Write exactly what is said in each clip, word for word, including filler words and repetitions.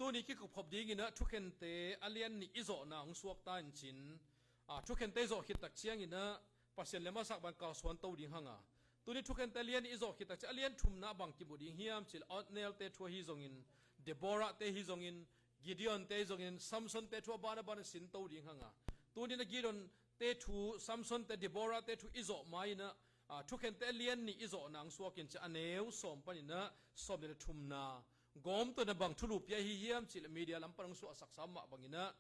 Tuni kikupkhop dinginah thukhente a lian nih i zawhna hong suakta in cin, a, thukhente i zawh khit tak cianginah Pasian le masak bang kalsuan to ding hanga. Tuni thukhente a lian nih i zawh khit tak ciang a lian thumna bang kimu ding hiam cil Othniel-te thu ahi zongin, Deborah-te hi zongin, Gideon-te hi zongin, Samson-te thu a ban a ban a sin to ding hanga. Tuni na Gideon-te thu, Samson-te, Deborah-te thu i zawh ma-inah, a, thukhente a lian nih i zawhna hong suakin ci a neu sawm paninah sawm le thumna. Gawmtuana bang thulu pia hi hiam cih le media lam pan hong suahsaksa mah banginah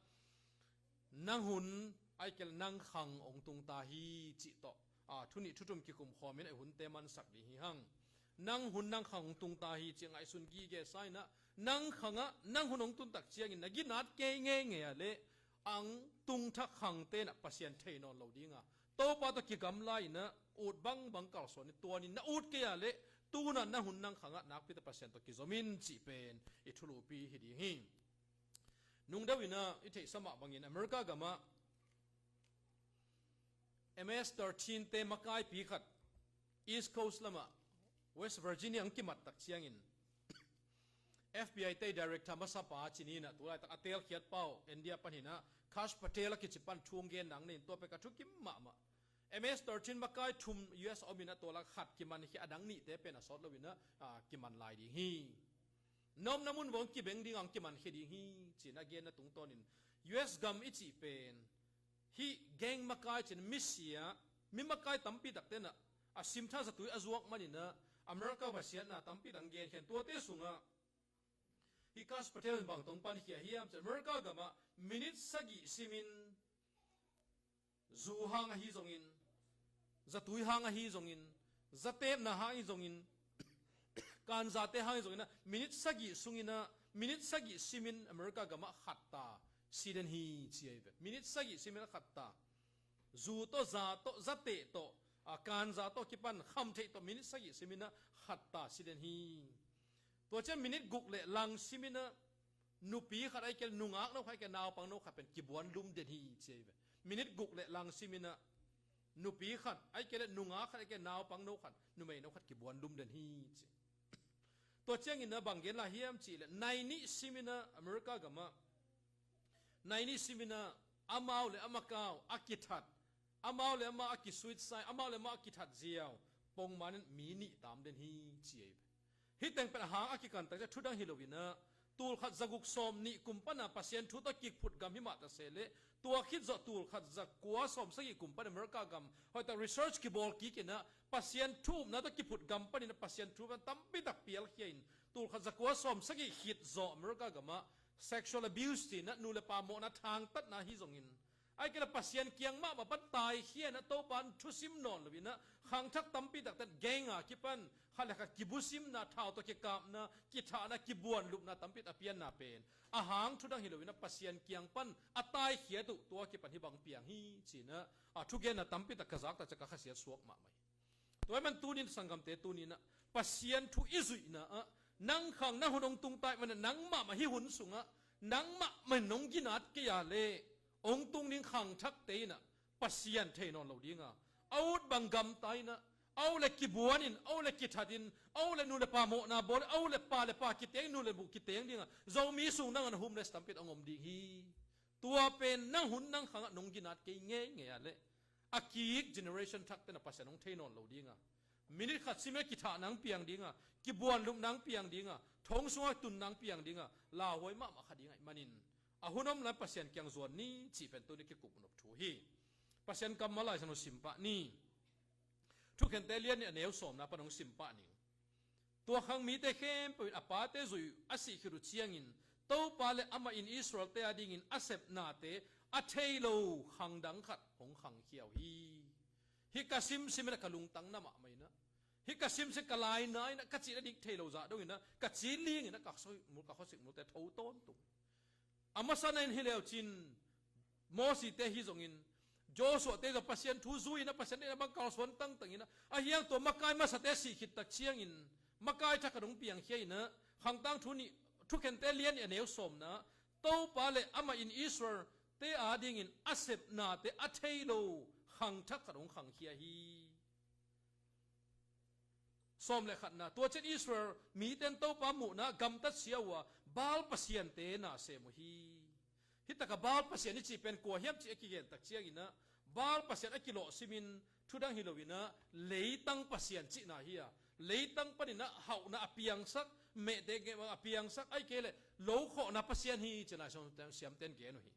nang hun, ahih kei leh nang khang hong tung ta hi cih tawh, a, thu nih thu thum kikum khawmin a hunte mansak ding hi hang. Nang hun nang khang hong tung ta hi cih ngaihsun gige sa inah nang khangah nang hun hong tun tak ciangin na ginat kei ngeingei ah leh ang tungthak khangte inah Pasian thei nawn lo dinga, Topa tawh kigamla inah ut bangbang kalsuan in tuanin na ut kei ah leh tuna na hun nang khangah nakpi tawh Pasian tawh kizom in cih pen i thulupi hi ding hi. Nungdeuh inah i theihsa mah bangin America gamah M S thirteen-te makaipi khat East Coast lamah West Virginia ang kimat tak ciangin F B I-te director masapa ci-in ah tulaitak a teelkhiat pau India paninah Kash Patel a kici pan thu hong gen nang nei in tua pek a thukim mahmah. M S thirteen makai thum U S a om inah tua lak khat kiman khia a dang nihte pen a sawt lo inah, a, kiman lai ding hi. Na omna mun vawng kibeng ding ang kiman khia ding hi ci-in a genna tungtawnin U S gam i cih pen hih gang makai ci-in misia, mi makai tampi takte inah a simtha zatui a zuak maninah America va siatna tampi tak ang genkhia in tuate sungah hih Kash Patel in bang tawh hong pankhia hiam cih America gamah minit sagih simin zu hang ahi zongin, zatui hang ahi zongin, zatepna hang ahi zongin, kanzate hang ahi zongin ah minit sagih sunginah minit sagih simin America gamah khatta si den hi ci ahi ve. Minit sagih simin a khatta. Zu tawh, za tawh, zateh tawh, a, kanza tawh kipan khamtheih tawh minit sagih siminah khatta si den hi. Tua ciang minit guk le lang siminah nupi khat ahih kei leh nungak no khat ahih kei leh naupang no khat pen kibuan lum den hi ci ahi ve. Minit guk le lang siminah nupi khat ahih kei leh nungak khat ahih kei leh naupang no khat, numei no khat kibuan lum den hi ci. Tua ciangin a bang gen lai hiam cih leh nai nih simin a America gamah nai nih simin a amau le a makau a kithat, amau le amau a kisuitsai, amau le amau a kithat ziau pongman in mi nih tam den hi ci ei. Hih teng pen a hang a kikan tak ciah thudang hi loin a tul khat za guk sawm nih kum pan a Pasian thu tawh kiphut gam hi mah ta se leh tua khit zawh tul khat za kua sawm sagih kum pan America gam hoihtak research kibawl kik in a Pasian thu upna tawh kiphut gam panin a Pasian thu pan tampi tak pialkhia in tul khat za kua sawm sagih khit zawh America gamah sexual abuse ci-in a nu le pa mawhna thangtatna hi zongin ahih kei leh Pasian kiang mahmah pan taikhia in a Topa in thusim nawn loin a khangthak tampi takte in gang a kipan khat le khat kibusimna, thau tawh kikapna, kithahna, kibuanlupna tampi tak a pianna pen a hang thudang hi loin a Pasian kiang pan a taikhiat uh tua kipan hih bang piang hi ci-in a, a thugenna tampi tak ka zak tak ciah ka khasiat suak mahmah hi. Tua ahih man tunin sanggamte tunin a Pasian thu i zuihna ah nang khang nang hun hong tung ta ahih man a nang mahmah hih hun sungah nang mahmah in hong ginat kei a leh hong tung ding khangthakte in a Pasian thei nawn lo ding a, a ut bang gamta in a, a uh le kibuan in, a uh le kithat in, a uh le nu le pa mawhna bawl in, a uh le pa le pa kiteng, nu le bu kiteng ding a, Zomi sung nang an homeless tampi tak hong om ding hi. Tua pen nang hun nang khangah nong ginat kei ngeingei a leh a kik generation thakte in a Pasian hong thei nawn lo ding a, minit khat simin a kithahna hong piang ding a, kibuanlupna hong piang ding a, thong sungah tunna hong piang ding a, lauhuai mahmah kha ding ahih manin a hun om lai Pasian kiang zuan ni cih pen tuni kikup nop thu hi. Pasian kammal Lai Siangtho sim pah ni. Thukhente lian nih a neu sawmna pan hong sim pah ning. Tua khang mite khempeuh in a pate zuih uh a sih khit uh ciangin Topa le amah in Israel-te a dingin a sep nate a thei lo khang dang khat hong khangkhia uh hi. Hih ka simsim in a ka lungtang na mahmah in a, hih ka simsim ka laina in a, ka cih na dik thei lo zah dongin a ka ci ling in a ka khuasik mul, ka khuasik multe tho tawntung. A masa na in hi leu cin Mosite hi zongin, Joshua-te zong Pasian thu zui in a Pasian deihna bang kalsuan tangtang in a, a hiang tua makai masate sih khit tak ciangin makai thak a dong piangkhia in a, khangtang thu nih, thukhente lian nih a neu sawmna, Topa le amah in Israel-te a dingin a sep nate a thei lo khangthak khat hong khangkhia hi. Sawm le khatna, tua ciang Israel mite in Topa muhna gamtat sia uh a, Baal pasiante na sem uh hi. Hih taka Baal pasian i cih pen kua hiam cih a kigen tak cianginah Baal pasian a kilawh simin thudang hi loinah leitang pasian cihna hi a, leitang paninah hauhna a piangsak, mehte a piangsak, ahih kei leh lokhawhna pasian hi ci-in Lai Siangtho siamten gen uh hi.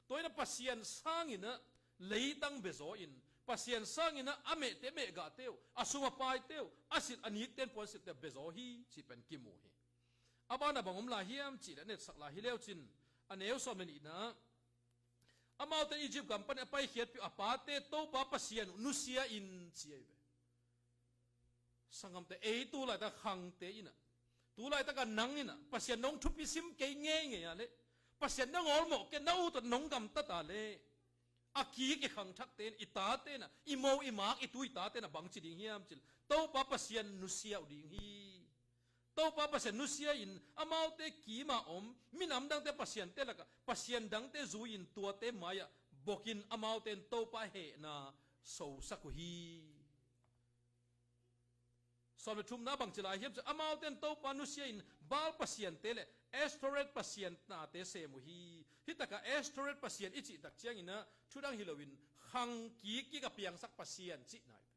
Tua inah Pasian sanginah leitang bezaw in, Pasian sanginah a mehte mehgahte uh, a sum a paite uh, a silh a nikten puansilhte bezaw hi cih pen kimu hi. A banah bang om lai hiam cihleh a netsak lai hi leucin, a neu sawm le nihna ah, amaute Egypt gam panin a paikhiatpih uh a pate Topa Pasian uh nusia in ci ahi ve. Sanggamte, ei tu laitak khangte inah, tu laitaka nang inah Pasian nong thupi sim kei ngeingei a leh, Pasian nong awlmawh kei, na u tawh nong gamtat a leh, a kik i khangthakte inah, i tate inah, i mo i mak i tu i tate inah bangci ding hiam cih leh Topa Pasian nusia uh ding hi. Topa Pasian nusia in amaute kima om minam dangte pasiante lakah pasian dangte zui-in tuate mai-ah bokin amaute in Topa hehna sosak uh hi. Sawm le thumna bangci lai hiam cih leh amaute in Topa nusia in Baal pasiante le Ashtoreth pasian nate sem uh hi. Hih takah Ashtoreth pasian i cih tak cianginah thudang hi loin khang kikkik a piangsak pasian cihna hi.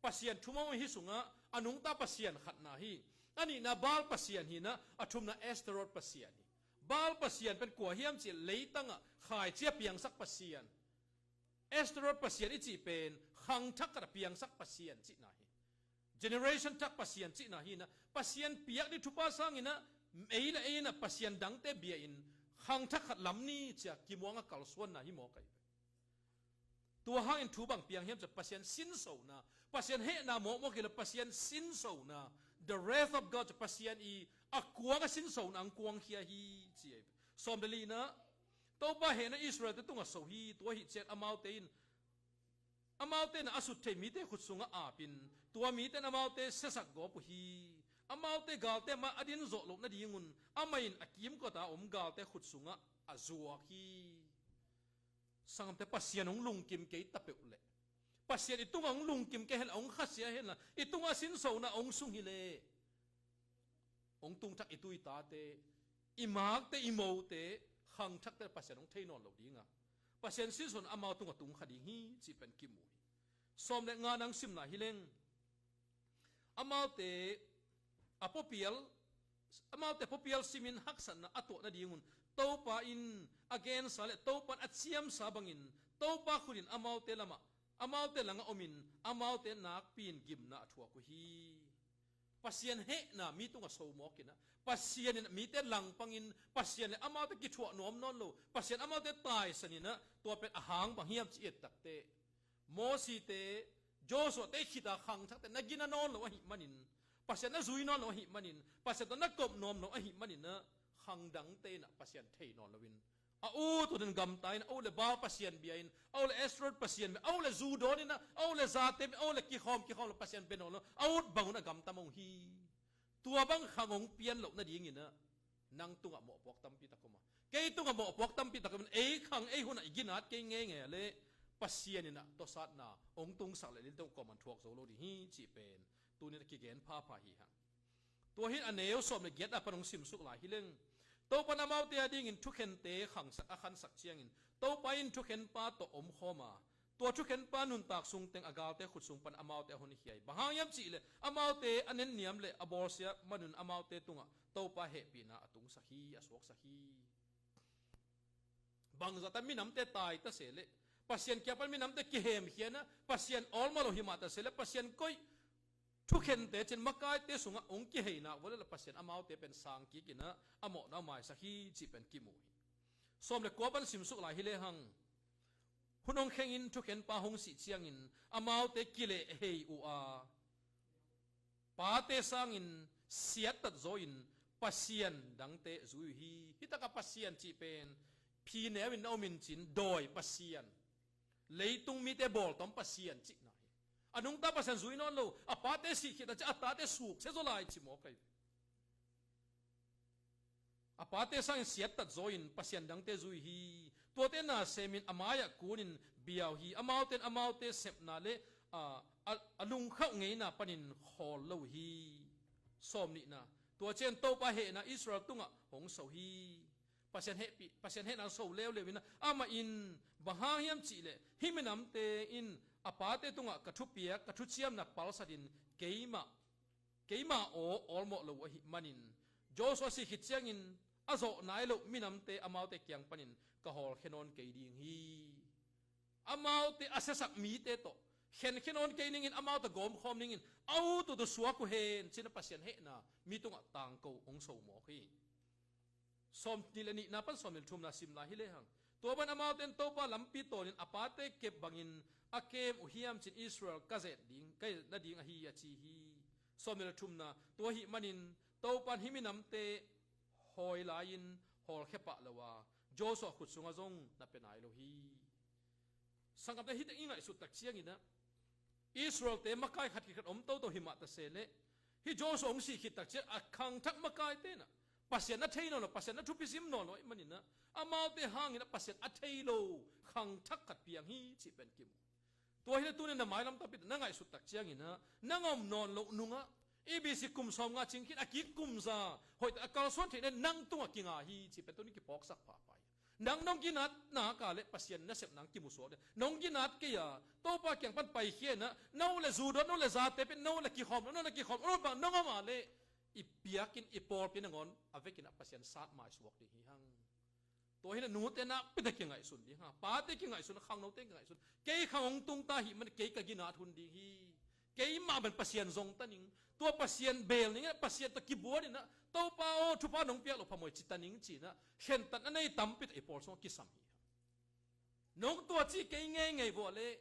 Pasian thum om hi sungah a nungta pasian khatna hi. A nihna Baal pasian hinah a thumna Ashtoreth pasian hi. Baal pasian pen kua hiam cih leh leitangah khaici a piangsak pasian. Ashtoreth pasian i cih pen khangthak khat a piangsak pasian cihna hi. Generation thak pasian cihna hinah Pasian piak ding thupha sanginah ei le ei inah pasian dangte bia-in khangthak khat lam ni ci-a kimuang a kalsuanna hi mawk ahi ve. Tua hangin thu bang piang hiam cih leh Pasian sinsona, Pasian hehna mawkmawk hi lo, Pasian sinsona, the wrath of God, Pasian i a kuang a sinsona ang kuangkhia hi ci ahi ve. Sawm le lina, Topa hehna Israelte tungah so hi. Tua ahih ciang amaute in, amaute inah a sut thei mite khut sungah apin, tua mite in amaute siasak gawp uh hi. Amaute galte mah a din zawh loh nadingun amah in a kimkota om galte khut sungah a zuak hi. Sanggamte, Pasian hong lungkim kei ta peuh leh, Pasian i tungah hong lungkim kei henla, hong khasia henla, i tungah sinsona hong sung hileh, hong tungthak i tu i tate, i makte, i mote, khangthakte Pasian hong thei nawn lo dinga, Pasian sinsona amau tungah tungkha ding hi cih pen kimu hi. Sawm le ngana ang sim lai hileng, amaute a puapial, amaute puapial simin haksatna a tuah nadingun Topa in a gensa le Topa in a ciamsa bangin Topa khut in amaute lamah, amaute langah omin amaute nakpi-in gimna a thuak uh hi. Pasian hehna mi tungah so mawk inah, Pasian in mite langpangin Pasian le amaute kithuah nuam nawn lo, Pasian amaute taisan inah, tua pen a hang bang hiam ci i et takteh, Mosite, Joshuate khita khangthakte na gina nawn lo ahih manin, Pasian na zui nawn lo ahih manin, Pasian tawh na kop nuam lo ahih maninah, khangdangte inah Pasian thei nawn loin a ut utin gamta in, a ut le Baal pasian bia in, a ut le Ashtoreth pasian bia, a ut le zu dawn inah, a ut le zate bia, a ut le kikhawm kikhawm lo Pasian bia nawn lo, a ut bangun a gamta mawk hi. Tua bang khang hong pian loh nadinginah nang tungah mawhpuak tampi tak om a, kei tungah mawhpuak tampi tak om in, ei khang ei hunah i ginat kei ngeingei a leh Pasian inah tawsatna hong tungsak leh lil tawh kawman thuak zo lo ding hi cih pen tunin a kigen phapha hi hang. Tua hi-in a neu sawm le giatna pan hong simsuk lai hileng, Topa in amaute adingin thukhente khangsak a khansak ciangin Topa in thukhenpa tawh omkhawm a, tua thukhenpa nuntak sungteng a galte khut sung pan amaute a honkhia hi. Bang hang hiam cih leh amaute a nenniam le a bawlsia manun amaute tungah Topa hehpihna a tungsak hi, a suaksak hi. Bangzah ta minamte tai ta se leh, Pasian kiang pan minamte kihemkhia inah, Pasian awlmawh lo hi mah ta se leh, Pasian koih thukhente cin makaite sungah hong kihei nak vua leh, Pasian amaute pen sang kik inah a mawhna maisak hi cih pen kimu hi. Sawm le kua pan simsuk lai hi lehang, hun hong khengin thukhenpa hong sih ciangin amaute kilehhei uh a, pate sangin siattat zaw in pasian dangte zui uh hi. Hih takah Pasian cih pen phi neu in na om in cin, dawi pasian, leitung mite bawltom pasian cihna hi. A nungta Pasian zui nawn lo, a pate sih khit a ciah a tate suksia zaw lai ci mawk ahi. A pate sangin siattat zaw in pasian dangte zui hi. Tuate na semin a mai-ah kunin bia uh hi. Amaute in amaute sepna le, a, a, a lungkhauh ngeina panin khawl lo uh hi. Sawm nihna, tua ciang Topa hehna Israel tungah hong so hi. Pasian hehpih, Pasian hehna so leuleu in ah, amah in bang hang hiam cihleh, hih minamte in a pate tungah ka thupiak, ka thuciamna palsatin keimah, keimah aw awlmawh lo uh ahih manin, Joshua si khit ciangin a zawh nai loh minamte amaute kiang panin ka hawlkhia nawn kei ding hi. Amaute a siasak mite tawh khenkhia nawn kei ningin, amaute gawmkhawm ningin, a ut uh tawh suak uh hen, ci-in ah Pasian hehna mi tungah tangko hong so mawk hi. Sawmnih le nihna pan sawmnih le thumna sim lai hi lehang, tua ban amaute in Topa lampi tawnin a pate kep bangin a kem uh hiam, ci-in Israel ka zet ding, ka zet nading ahi hi, a ci hi. Sawmnih le thumna, tua ahih manin Topa in hih minamte hawi lai-in hawlkhia pah lo a, Joshua khut sungah zong na pia nai lo hi. Sanggam te, hihte i ngaihsut tak ciangin ah, Israel-te makai khat khit khat om toto hi mah ta se leh, hih Joshua hong sih khit tak ciang a khangthak makaite in ah Pasian a thei nawn lo, Pasian a thupi sim nawn lo ahih manin ah, amaute hangin ah Pasian a thei lo khangthak khat piang hi cih pen kimu. Tua hi leh tuni-in na mailam tampi na ngaihsut tak ciangin ah, nang a om nawn loh nungah, A B C kum sawmnga cing khin a kik kum za hoih tak a kalsuan theih nading nang tungah kinga hi cih pen tuni kiphawksak pahpah hi. Nang nong ginat nak leh Pasian nasepna hong kimusuak ding. Nong ginat kei a, Topa kiang pan paikhia in ah, no le zu dawt, no le zate pen, no le kikhawm, no le kikhawm, no bang nong om a leh, i biakinn, i pawlpi nangawn a vekin ah Pasian sat maisuak ding hi hang. Tua hi leh nute nakpi tak kingaihsun ding hang, pate kingaihsun, khangnote kingaihsun. Kei khang hong tung ta ahih manin kei ka ginat hun ding hi. Keimah bang Pasian zong ta ning, tua Pasian bel ning, Pasian tawh kibuan in ah, Topa aw, thupha nong piak loh phamawh hi ci ta ning, ci-in ah khentat a nei tampi tak i pawl sungah kisam hi. Nong tua cih kei ngeingei vua leh,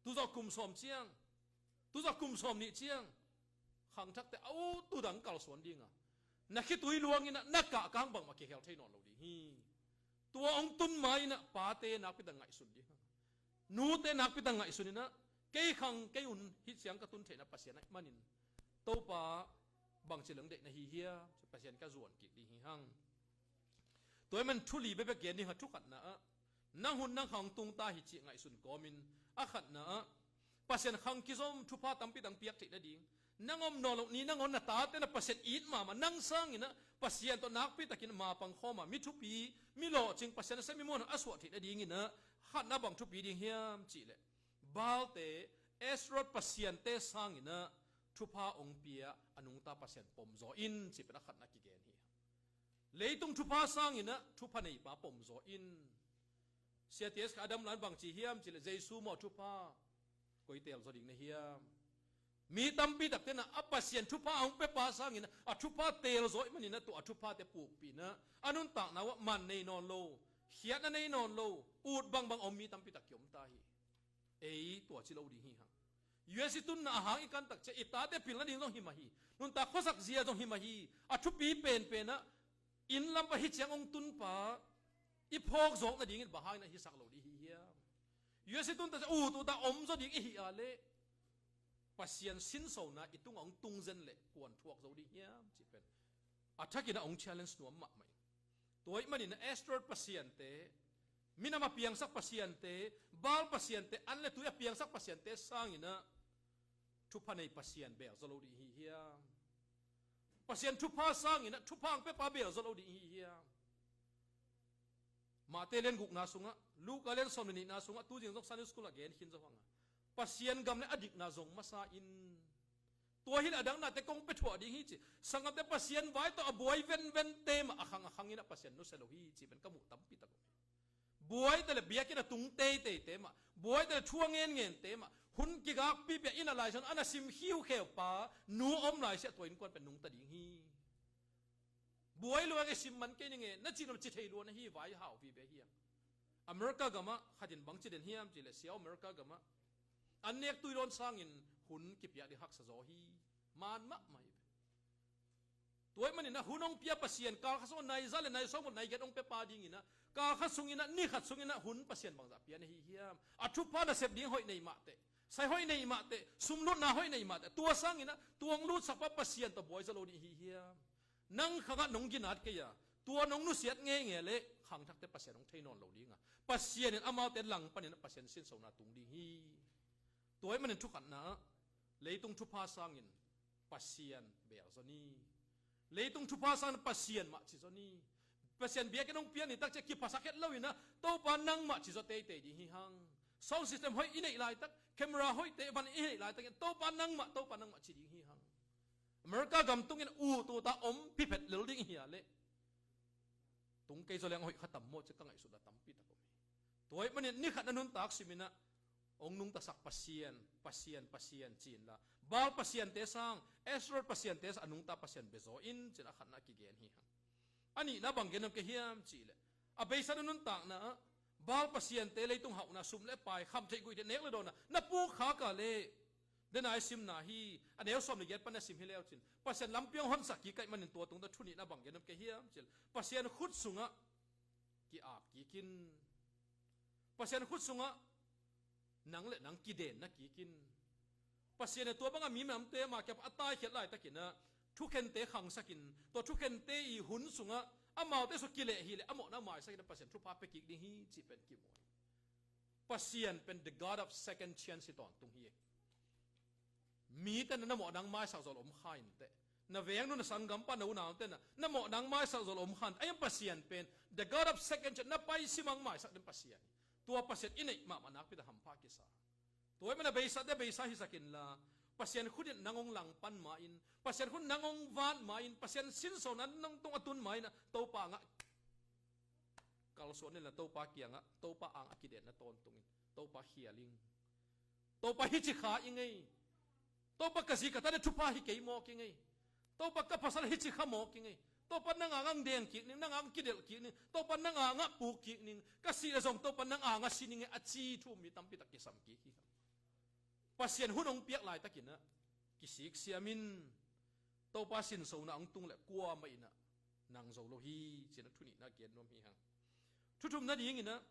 tuzawh kum sawm ciang, tuzawh kum sawmnih ciang, khangthakte a ut uh dang kalsuan ding a, na khitui luang in ah na kahkang bangmah kikhel thei nawn lo ding hi. Tua hong tun ma-in ah pate nakpi tak ngaihsun ding hang. Nute nakpi tak ngaihsun in ah, kei khang kei un hih ciang ka tun theihna Pasian ahih manin, Topa, bangci leng deih na hi hiam, Pasian ka zuan kik ding hi hang. Tua ahih manin thu li bekbek gen ding hang. Thu khatna ah, nang hun nang khang hong tung ta hi cih ngaihsun kawmin, a khatna ah, Pasian khang kizom thupha tampi tak piak theih nading, nang om nawn loh ni nangawn na tate na Pasian it mahmah, nang sangin ah Pasian tawh nakpi takin mapang khawm a, mi thupi, mi lawhcing, Pasian a sem mi muan a suah theih nadingin ah, khatna bang thupi ding hiam cihleh, Baalte, Astarot pasiante sangin ah thupha hong pia a nungta Pasian pom zaw in, cih pen a khatna kigen hi. Leitung thupha sangin ah thupha neipa pom zaw in. Sia T S Adam Lan bang ci hiam cihleh, Jesu maw thupha koi teel zaw ding na hiam? Mi tampi takte in ah a Pasian thupha a hong piapa sangin ah a thupha teel zaw ahih manin ah tua a thuphate pukpih in ah a nuntakna uah man nei nawn lo, khiatna nei nawn lo, ut bangbang om mi tampi tak kiom ta hi. Ei tua ci lo ding hi hang. U S i tunna a hang i kan tak ciang i tate pil nading zong hi mah hi. Nuntak khuasak zia zong hi mah hi. A thupi penpen ah, inn lampa hih ciang hong tunpa i phawk zawk nadingin bang hangin ah hisak lo ding hi hiam? U S i tun tak ciang ut ut a om zaw ding i hih a leh, Pasian sinsona i tungah hong tung zen leh kuan thuak zo ding hiam cih pen a thakin ah hong challenge nuam mahmah hi. Tua ahih manin ah Astarot pasiante, minam a piangsak pasiante, Baal pasiante, an le tui a piangsak pasiante sangin ah thupha nei Pasian beel zaw lo ding hi hiam? Pasian thupha sangin ah thupha hong piapa beel zaw lo ding hi hiam? Mate lian gukna sungah, Luka lian sawm le nihna sungah, tu zing zong Sunday school ah gen khin zo hang a, Pasian gam le a dikna zong masa in. Tua hi leh a dang nate kong pia thuah ding hi ci. Sanggamte, Pasian vai tawh a buai venvente mah a khang a khangin ah Pasian nusia lo hi cih pen ka muh tampi tak om hi. Buai ta leh biakinn a tung teiteite mah, buai ta leh thu a ngenngente mah, hun kigakpih pia in ah Lai Siangtho a na sim khiukheu pa nu om lai siah tua innkuan pen nungta ding hi. Buai lua, i sim man kei ning e, na cih lo ci thei lua na hi, vai hau vive hi hang. America gamah khat in bang ci den hiam cihleh, siau America gamah an nek tui dawn sangin hun kipiak ding haksa zaw hi. Man mahmah hi. Tua ahih manin ah hun hong pia Pasian, kal khat sungah nai za le nai sawm le nai giat hong piapa dingin ah, kal khat sungin ah, ni khat sungin ah hun Pasian bangzah pia na hi hiam? A thupha nasep ding hoih nei mahteh, sai hoih nei mahteh, sumlutna hoih nei mahteh, tua sangin ah tua hong lutsakpa Pasian tawh buai zaw lo ding hi hiam? Nang khangah nong ginat kei a, tua nong nusiat ngeingei leh khangthakte Pasian hong thei nawn lo ding a, Pasian in amaute lang panin ah Pasian sinsona tung ding hi. Tua ahih manin thu khatna ah, leitung thupha sangin Pasian beel zaw ni. Leitung thupha sangin Pasian mah ci zaw ni. Pasian biakinn hong piak ni tak ciang kiphasak het lo in ah, Topa nangmah ci zaw teitei ding hi hang. Sound system hoih i neih laitak, camera hoihte van i neih laitakin, Topa nangmah, Topa nangmah ci ding hi hang. America gam tungin ut ut a om phiphet lel ding hi a leh, tung kei zaw leng hoih kha tam maw ci ka ngaihsutna tampi tak om hi. Tua ahih manin ni khat na nuntak sim in ah, hong nungtasak Pasian, Pasian, Pasian ci inla, Baal pasiante sang, Asherah pasiante sang a nungta Pasian bia zaw in ci in a khatna kigen hi hang. A nihna bang gen nuam ka hiam cih leh, a beisa na nuntakna ah Baal pasiante leitung hauhna, sum le pai, khamtheih guihtheih, nek le dawnna na puk khak a leh, dena i simna hi, a neu sawm le giat pan na sim hi leu cin, Pasian lampi hong honsak kik ka hih manin tua tungah thu nihna bang gen nuam ka hiam cih leh, Pasian khut sungah ki-ap kik in. Pasian khut sungah nang le nang kidenna kik in. Pasian in tua bangah mi minamte mah kiang a taikhiat laitakin ah, thukhente khangsak in, tua thukhente i hun sungah amaute sung kileh hi leh a mawhna maisak in ah Pasian thupha pia kik ding hi cih pen kimu hi. Pasian pen the God of second chance hi tawntung hi. Mite na mawhna hong maisak zawh lo om kha inteh. Na veng nu, na sanggampa, na unaute na mawhna hong maisak zawh lo om kha inteh. Ahi hang Pasian pen the God of second chance, na pai sim hong maisak ding Pasian hi. Tua Pasian i neih mahmah nakpi tak hampha kisa. Tua ahih manin a beisate beisa hisak inla, Pasian khut in nang hong langpan ma-in, Pasian khut in nang hong vat ma-in, Pasian sinsona nang tung a tun ma-in ah, Topa ngah kalsuan inla, Topa kiangah, Topa angah kidenna tawntung in, Topa khial ing. Topa hici kha ing ei. Topa ka zi ka tate thupha hi kei mawk ing ei. Topa ka pasal hici kha mawk ing ei. Topa nang angah deng kik ning, nang angah kidelh kik ning. Topa nang angah puk kik ning. Ka sih le zong Topa nang angah si ning ei, a ci thu-um mi tampi tak kisam kik hi. Pasian hun hong piak laitakin ah kisiksiam in. Topa sinsona hong tung leh kuamah in ah nang zo lo hi ci in ah thu nihna gen nuam hi hang. Thu thumna dingin ah,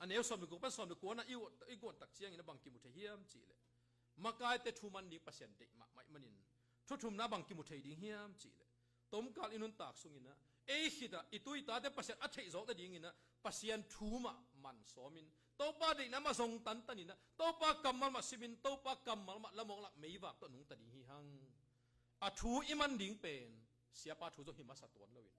a neu sawm le guk pan sawm le kuana i guan, i guan tak ciangin ah bang kimu thei hiam cih leh, makaite thu man ding Pasian deih mahmah ahih manin, thu thumna bang kimu thei ding hiam cih leh, tomkal i nuntak sungin ah, ei khit ah i tu i tate Pasian a theih zawk nadingin ah Pasian thu mah man sawm in, Topa deihna mah zong tantan in ah, Topa kammal mah sim in, Topa kammal mah lamawng lak meivak tawh nungta ding hi hang. A thu i man ding pen siapa thu zong hi masa tuan lo in,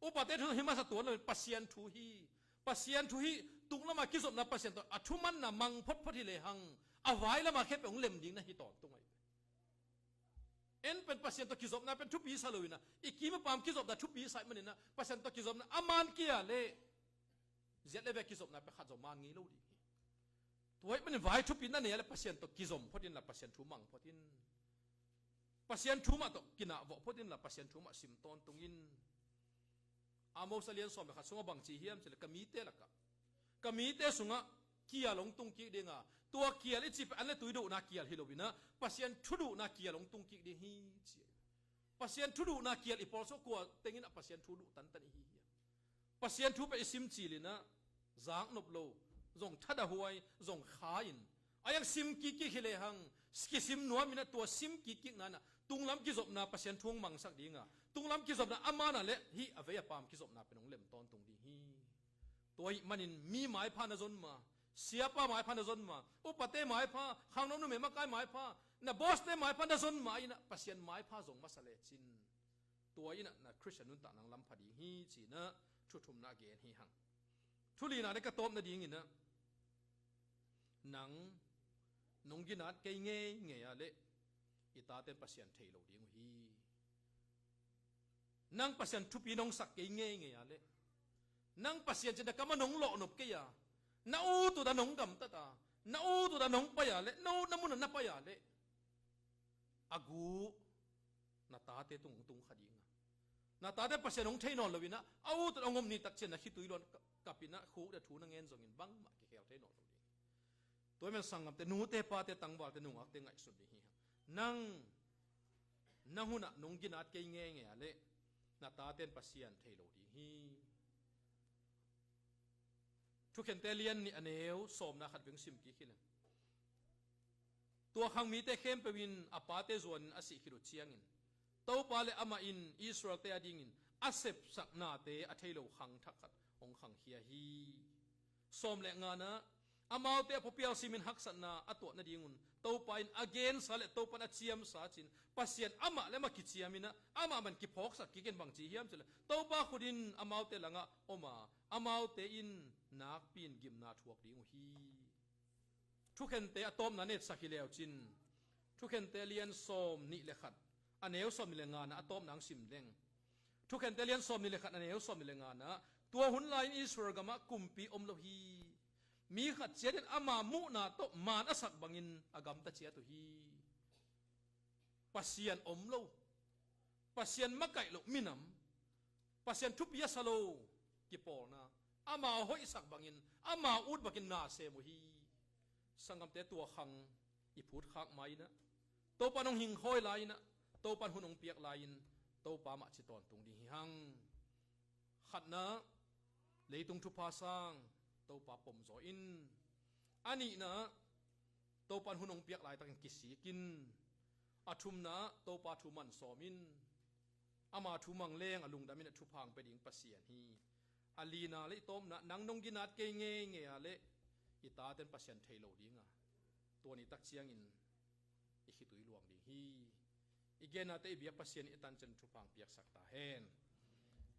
upate thu zong hi masa tuan lo in, Pasian thu hi. Pasian thu hi. Tung lamah kizopna Pasian tawh a thu manna mang photphot hi lehang, a vai lamah khempeuh hong lem ding na hi tawntung ahi. En pen Pasian tawh kizopna pen thupi sa lo in ah, i kim i pam kizopna thupi sa ahih manin ah, Pasian tawh kizopna a man kei a leh, ziat le bia kizopna pen khat zong man ngei lo ding hi. Tua ahih manin vai thupi na nei a leh Pasian tawh kizom phot inla, Pasian thu mang phot in. Pasian thu mah tawh kinahvawh phot inla, Pasian thu mah sim tawntung in. Amos a lian sawm le khat sungah bang ci hiam cih leh, ka mite lakah, ka mite sungah kial hong tung kik ding a, tua kial i cih pen an le tui duhna kial hi lo in ah, Pasian thu duhna kial hong tung kik ding hi ci. Pasian thu duhna kial i pawl sungah kua teng in ah Pasian thu duh tantan i hi hiam? Pasian thu pen i sim cil in ah, zaknop lo, zong thadahuai, zong kha in, a iang sim kikkik hi lehang, kisim nuam in ah, tua sim kikkikna in ah tunglam kizopna Pasian thu hong mangsak ding a, tunglam kizopna a man a leh hih a vei a pam kizopna pen hong lem tawntung ding hi. Tua ahih manin mi maipha na zon ma, siapa maipha na zon ma, upate maipha, khangno numei makai maipha, na bawste maipha na zon ma in ah, Pasian maipha zong masa lecin, tua in ah na Khristian nuntakna hong lampha ding hi ci in ah thu thumna a gen hi hang. Thu lina le ka tawpna dingin ah, nang nong ginat kei ngeingei a leh i taten Pasian thei lo ding uh hi. Nang Pasian thupi nong sak kei ngeingei a leh, nang Pasian cih na kamah nong lawhnop kei a, na ut ut a nong gamtat a, na ut ut a nong pai a leh, na utna munah na pai a leh, a gu na tate tung hong tung kha ding a, na tate Pasian hong thei nawn lo in ah, a ut ut a hong om ni tak ciang na khitui luan ka, kap in ah, khukdeuh thu na ngen zongin bangmah kikhel thei nawn lo ding. Tua ahih manin sanggamte, nute pate, tangvalte, nungakte ngaihsun ding hi hang. Nang, nang hun ah nong ginat kei ngeingei a leh na taten Pasian thei lo ding hi. Thukhente lian nih a neu sawmna khat veng sim kik hi leng. Tua khang mite khempeuh in a pate zuanin a sih khit uh ciangin, Topa le amah in Israelte adingin a sepsak nate a thei lo khang thak khat hong khangkhia hi. Sawm le ngana, Amaute a phupial simin haksatna a tuah nadingun Topa in a gensa le Topa in a ciamsa cin, Pasian amah le amah kiciamin ah, amah man kiphawksak kik in bang ci hiam cih leh, Topa khut in amaute langah om a, amaute in nakpi in gimna thuak ding uh hi. Thukhente a tawpna na etsak hi leu cin, Thukhente lian sawm nih le khat, a neu sawm nih le ngana a tawpna hong sim leng. Thukhente lian sawm nih le khat, a neu sawm nih le ngana, tua hun lai-in Israel gamah kumpi om lo hi. Mi khat ciatin ama muhna tawh maan a sak bangin a gamta ciat uh hi. Pasian om lo, Pasian makaih loh minam, Pasian thupi a sa lo kipawlna, amau hoihsak bangin, amau ut bangin na sem uh hi. Sanggamte, tua khang i phutkhak mai-in ah, Topa in hong hingkhawi lai-in ah, Topa in hun hong piak lai-in, Topa mah ci tawntung ding hi hang. Khatna, leitung thupha sang Topa pom zaw in. A nihna, Topa in hun hong piak laitakin kisik in. A thumna, Topa thu man sawm in. Ama thu mang leng a lungdam in a thupha hong pia ding Pasian hi. A lina le i tawpna, nang nong ginat kei ngeingei a leh i taten Pasian thei lo ding a, tua ni tak ciangin i khitui luang ding hi. I gennate i biak Pasian in i tancian thupha hong piaksak ta hen.